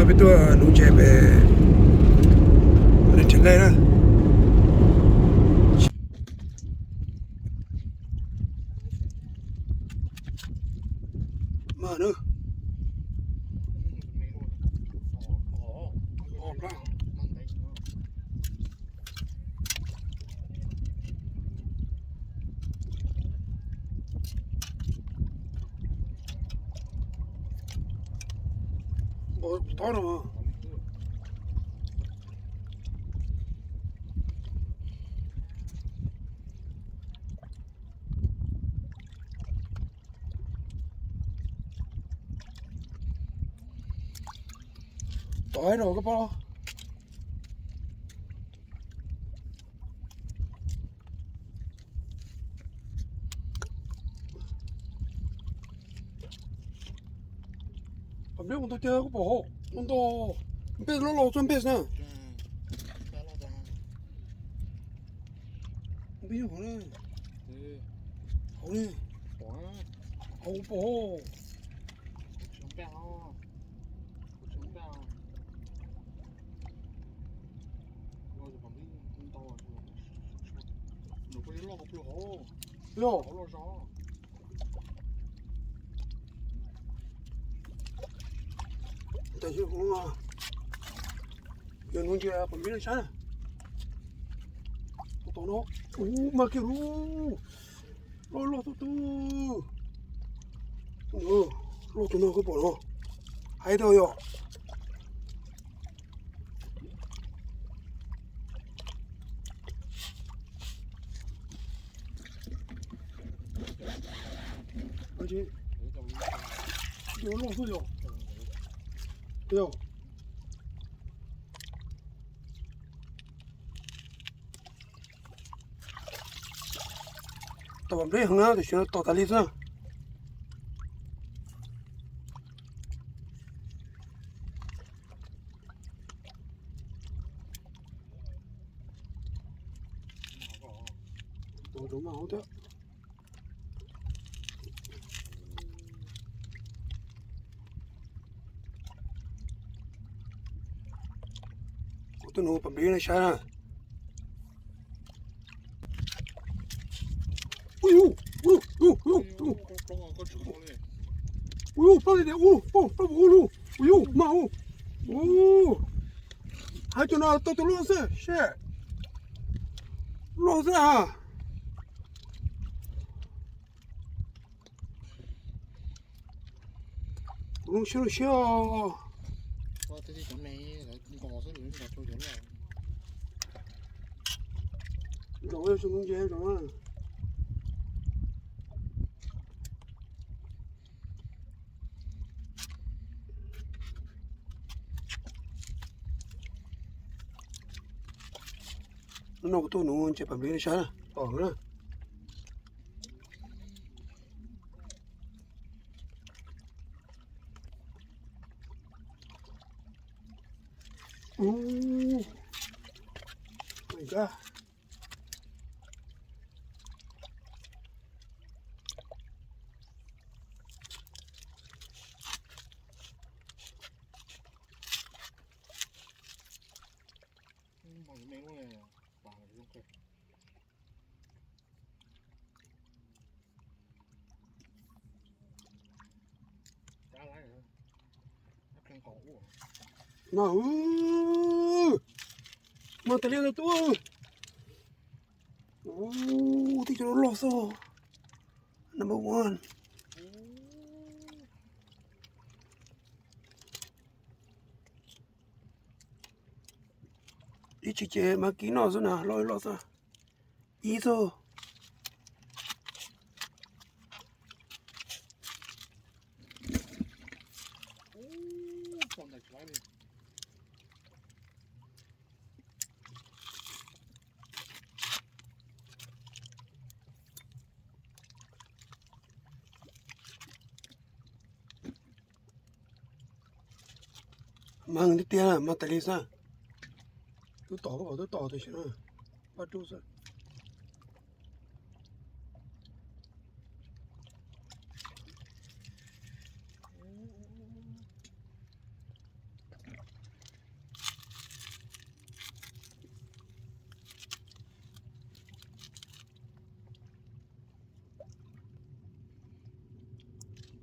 Peb tuaj nuv ntses pem Nws Tsev Dej na. Mas na. Tob no. Tod no koj pom. Qhov nplej ua ntau tiag koj pom, ua ntau, npej loj loj txog npej na. Npej hauv na, hauv na, hauv pom. Yog. Tab sis yog nuv ntses pom npib no sab na. Tus tom no, ub, mas kiag lub, loj loj tub tub. Loj tus no koj pom no, hais tau yog. Loj xwb yog. Yog. Tom nplej heev na, tam sim no tom tas li xwb. Tom rau mas hauv thiab. Kuv tuaj nuv pom npib no sab na. Ui, ui, ui, ui, ui, ui, plaub li tias ub, plaub, plaub ub lug, ui, ub, mas ub, ub. Hais cov no tau tus loj xwb, seb. Loj xwb a. Kuv lub siab lub siab os. Nkaus xwb, nkaus tau cov loj. Nkaus yog tsis nkaus nce nkaus na. Hnub no kuv tuaj nuv ntses pam npliv no sab na, tom na. Ub, Mas, mas tas li tub. Ub, tib co loj xwb. Number one. Ib tsis ces mas kib noj xwb na, loj loj xwb. Ib xwb. Mas tiag tiag mas tas li xwb. Twb tom, twb tom tam sim no, pab rub xwb.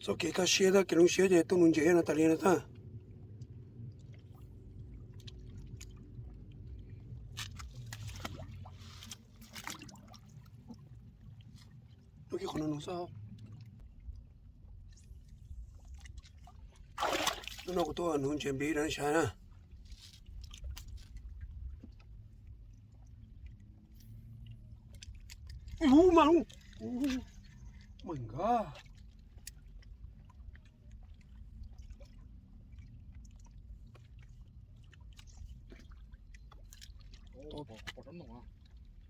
Txoj kev kaj siab thiab kev zoo siab ces tuaj nuv ntses no tas li no xwb. Hnub no kuv tuaj nuv ntses npib rau nej saib na. Ub, mas, mas nkag.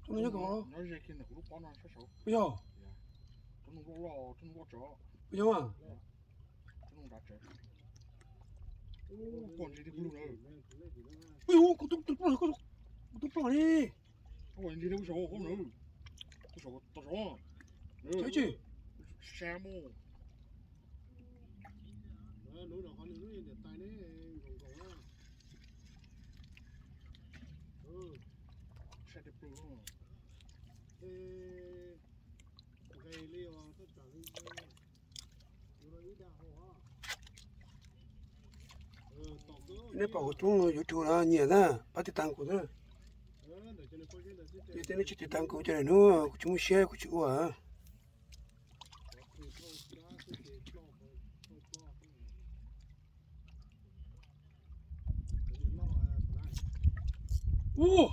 Tus no nyob ko. Yog. Yog. Ui, kuv tus plooj, kuv tus plooj li. Tsis, nej pom kuv tshooj YouTube no nyiam na, pab tiv tam kuv na. Yog tias nej tsis tiv tam kuv ces hnub kuv tsis muaj siab kuv tsis ua. Ub,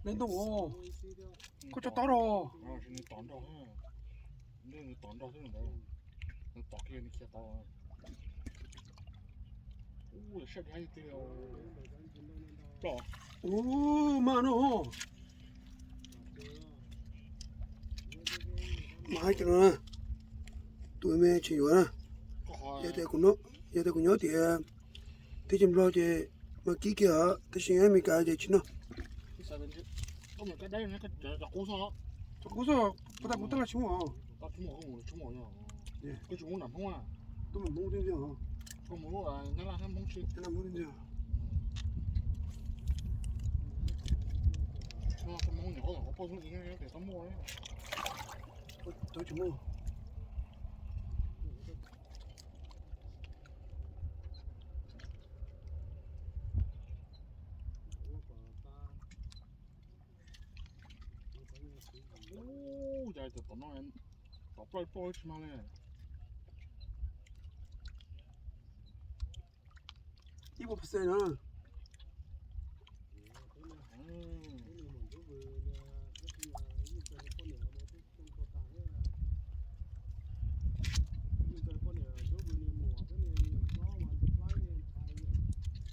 leej ntoo, koj tso tau rau. Ub, mas no. Mas hais tias no, tus me tsis yuav na. Yog tias kuv nyob tias teb chaws Nplog ces mas kib kiag, tab sis nyob Amelikas ces tsis noj. Cov qub xwb, puas tas kuv tab laj tsis muaj. Tuaj mus Hmoob Hmoob tsis muaj. Ub, cas tom no tom ploj ploj tsis mag li. Ib puas percent na?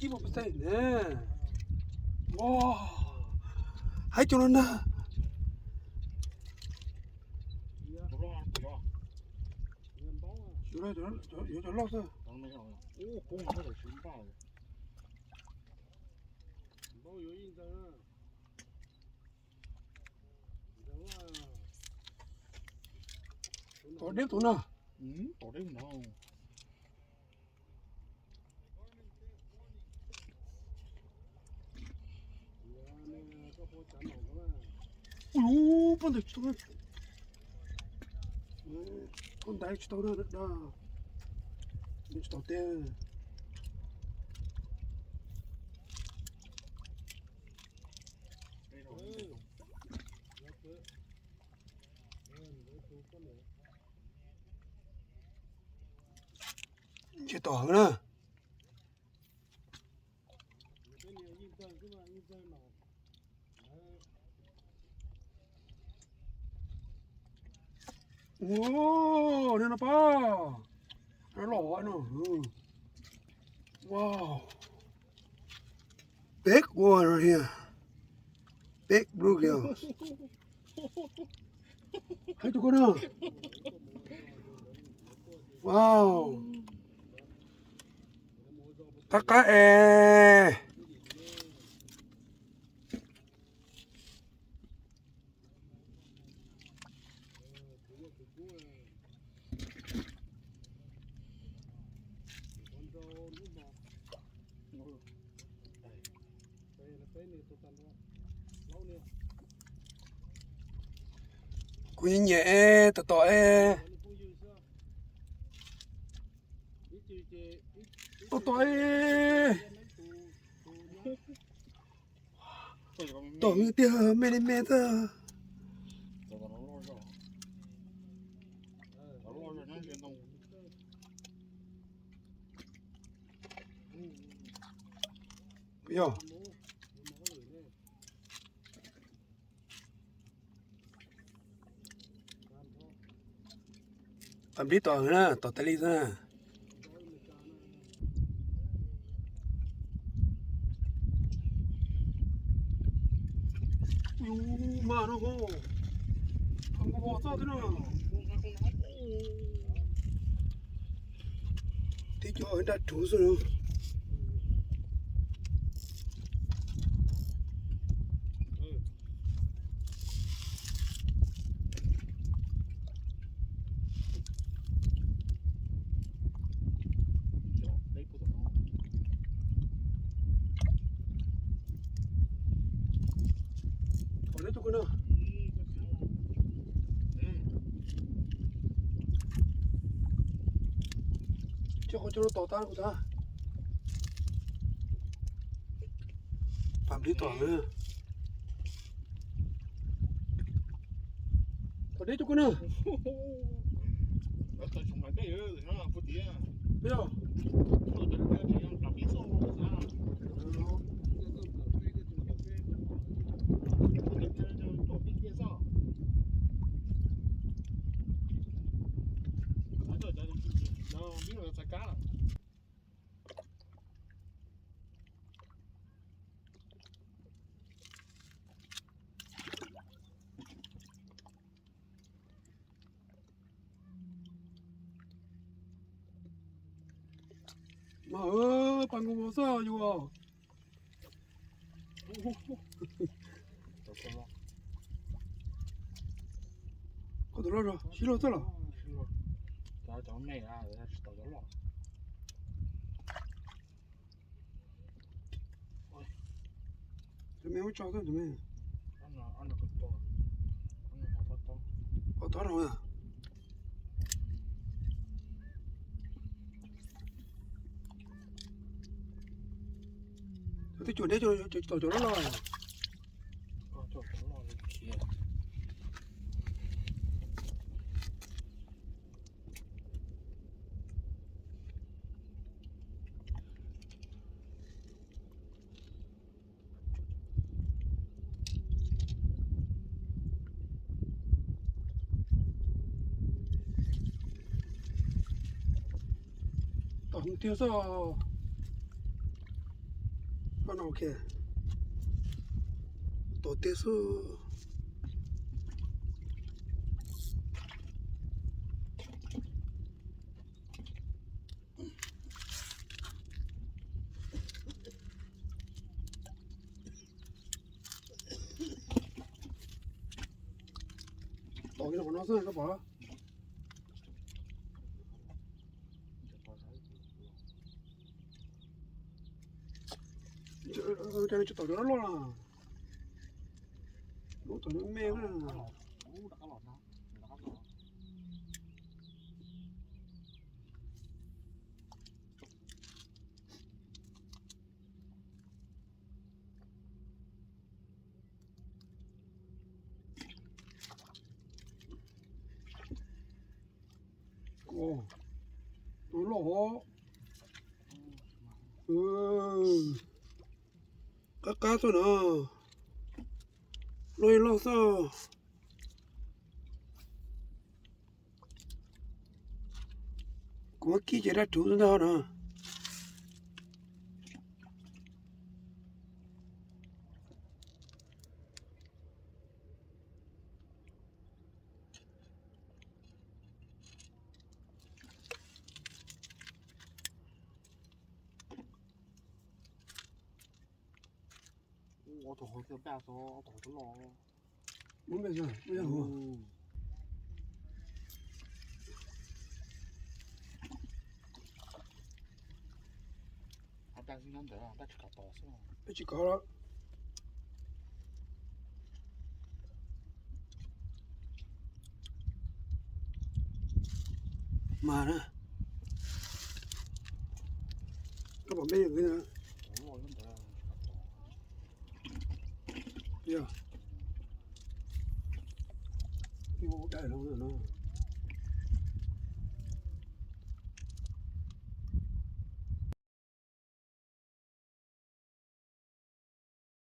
Ib puas percent ne? Ua, hais cov no ntag. Yuav cov loj xwb. Tom deb tus no. Ui, poj ntawd tsis tau, poj ntawd tsis tau, tsis tau teb. Ntshe tom heev na. Ua, no no pab, no los no. Wow. Big one right here. Big bluegill. Hais tus ko no. Wow. Qab qab es. Kuv nyiam es tom tom es. Tau tom, tom tiag, me li me tag. Yog. Pab nplib tom na, tom tas li xwb na. Mas no, nkaus txoj twb no, tib co nraj ruv xwb no. Coj qhov coj lub tos tab kuv tab. Pab nplib tom na. Tom deb coj kuv na. Yog. Mas, pab nkaus mos xwb yus. Qhov tus loj los sib luag txog los? Cov me muab tso xwb tus me. Ob tob no. Cov twb cuam deb, cov tom cov loj loj. Tom tiag xwb. Tom tiag xwb. Tom kiag qhov no xwb koj pom. Cov no tsis tom cov loj loj na. Lub tom me me na. Tus loj hov. Qab qab xwb no. Loj loj xwb. Kuv muab kib ces dab rhuv ntag no. Ua tus hauv tias paj xo, tus hauv twb loj. Muab npe xwb, muab yog hauv. Peb tsis kov los. Mas na, Koj pom peb yog ntawd na. Yog, ib ub dawb no no.